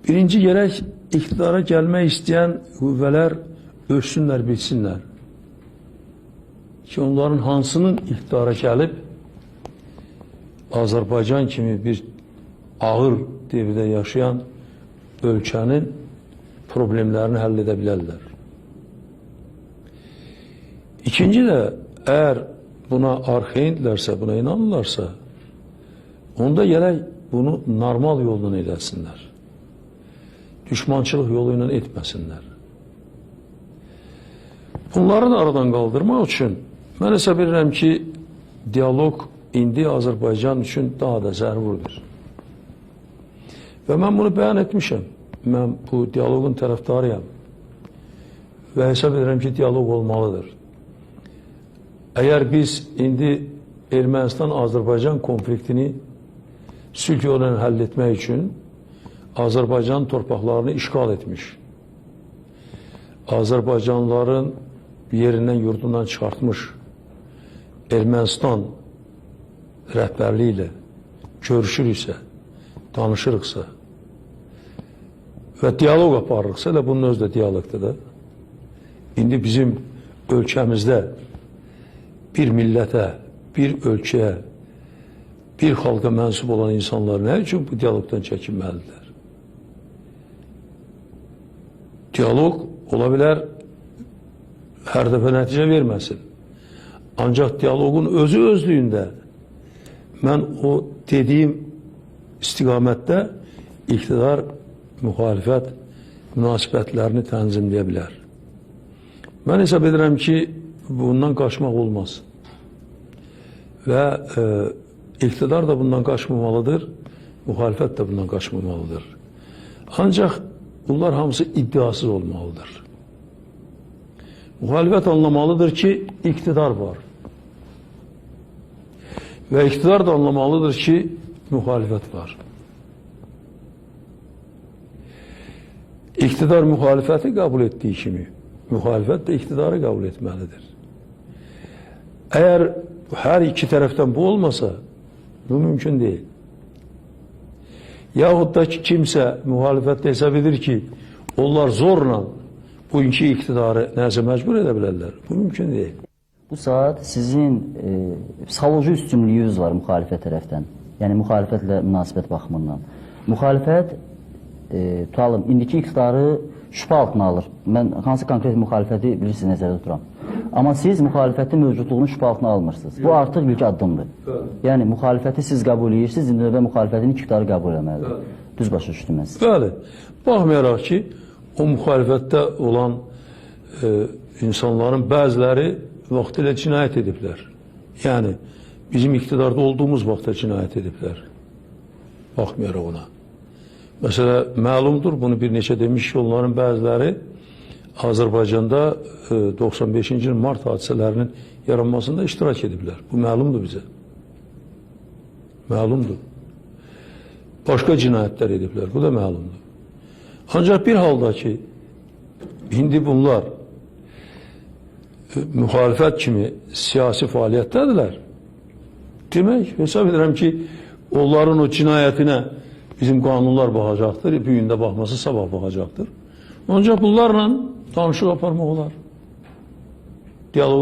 Birinci gərək iqtidara gəlmək istəyən qüvvələr ölsünlər, bilsinlər ki, onların hansının iqtidara gəlib Azərbaycan kimi bir ağır devirdə yaşayan ölkənin problemlərini həll edə bilərlər. İkinci də, əgər buna arxaindirlərsə, buna inanırlarsa, onda gərək bunu normal yolla eləsinlər. Düşmançılıq yolu ilə etməsinlər. Bunları da aradan qaldırmaq üçün mən hesab edirəm ki, dialoq indi Azərbaycan üçün daha da zəruridir. Və mən bunu bəyan etmişəm. Mən bu dialoqun tərəfdarıyam. Və hesab edirəm ki, dialoq olmalıdır. Əgər biz indi Ermənistan-Azərbaycan konfliktini sülh yolu ilə həll etmək üçün Azərbaycan torpaqlarını işğal etmiş, Azərbaycanlıların yerindən, yurdundan çıxartmış Ermənistan rəhbərliyi ilə görüşürüksə, danışırıqsa və dialoq aparırıqsa, elə bunun özü də dialoqdur da. İndi bizim ölkəmizdə bir millətə, bir ölkəyə, bir xalqa mənsub olan insanlar nə üçün bu dialoqdan çəkinməlidirlər? Dialoq ola bilər hər dəfə nəticə verməsin. Ancaq dialoqun özü özlüyündə mən o dediyim istiqamətdə iqtidar müxalifət münasibətlərini tənzimləyə bilər. Mən hesab edirəm ki, bundan qaçmaq olmaz. Və iqtidar da bundan qaçmamalıdır, müxalifət də bundan qaçmamalıdır. Ancaq bunlar hamısı iddiasız olmalıdır. Müxalifət anlamalıdır ki, iqtidar var. Və iqtidar da anlamalıdır ki, müxalifət var. İqtidar müxalifəti qəbul etdiyi kimi, müxalifət də iqtidarı qəbul etməlidir. Əgər hər iki tərəfdən bu olmasa, bu mümkün deyil. Yaxud da ki, kimsə müxalifətdə hesab edir ki, onlar zorla bugünkü iqtidarı nəsə məcbur edə bilərlər. Bu mümkün deyil. Bu saat sizin psixoloji üstünlüyünüz var müxalifət tərəfdən. Yəni müxalifətlə münasibət baxımından. Müxalifət tutalım indiki iqtidarı şübhə altına alır. Mən hansı konkret müxalifəti bilirsiniz nəzərdə tuturam. Amma siz müxalifətin mövcudluğunu şübhə altına almırsınız. Bu artıq ilk addımdır. Bəli. Yəni müxalifəti siz qəbul edirsiniz, indi növbə müxalifətin iqtidarı qəbul etməlidir. Bəli. Düz başa düşdüm mən sizi. Bəli. Baxmayaraq ki, o müxalifətdə olan insanların bəziləri vaxtilə cinayət ediblər. Yəni bizim iqtidarda olduğumuz vaxtda cinayət ediblər. Baxmayaraq ona. Məsələ məlumdur, bunu bir neçə demiş ki, onların bəziləri Azərbaycanda 95-ci il mart hadisələrinin yaranmasında iştirak ediblər. Bu məlumdur bizə. Məlumdur. Başqa cinayətlər ediblər. Bu da məlumdur. Ancaq bir halda ki, indi bunlar müxalifət kimi siyasi fəaliyyətdədirlər. Demək, hesab edirəm ki, onların o cinayətinə bizim qanunlar baxacaqdır, bu gün də baxmasa sabah baxacaqdır. Ancaq bunlarla danışıq aparmaq olar. Dialoq